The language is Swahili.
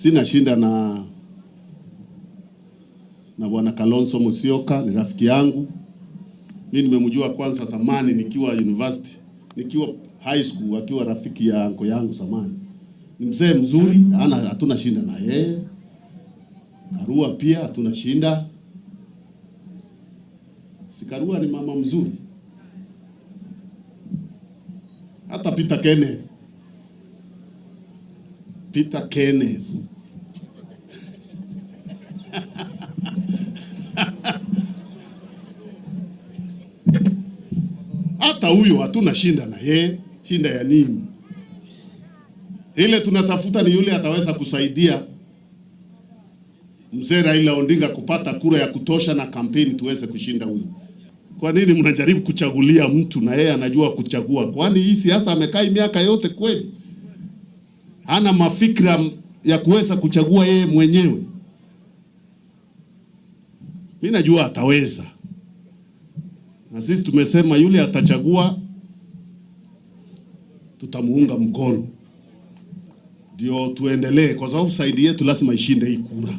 Sina shinda na bwana Kalonzo Musyoka, ni rafiki yangu. Mimi nimemjua kwanza zamani nikiwa university, nikiwa high school, akiwa rafiki ya anko yangu zamani. Ni mzee mzuri, ana hatuna shinda na yeye. Karua pia hatuna shinda. Si Karua ni mama mzuri. Hata Peter Kenneth. Peter Kenneth. Hata huyo hatuna shinda na yeye, shinda ya nini? Ile tunatafuta ni yule ataweza kusaidia mzee Raila Odinga kupata kura ya kutosha na kampeni tuweze kushinda huyu. Kwa nini mnajaribu kuchagulia mtu na yeye anajua kuchagua? Kwani hii siasa amekaa miaka yote kweli? Hana mafikra ya kuweza kuchagua yeye mwenyewe. Mimi najua ataweza. Na sisi tumesema yule atachagua tutamuunga mkono. Ndio tuendelee, kwa sababu saidi yetu lazima ishinde hii kura.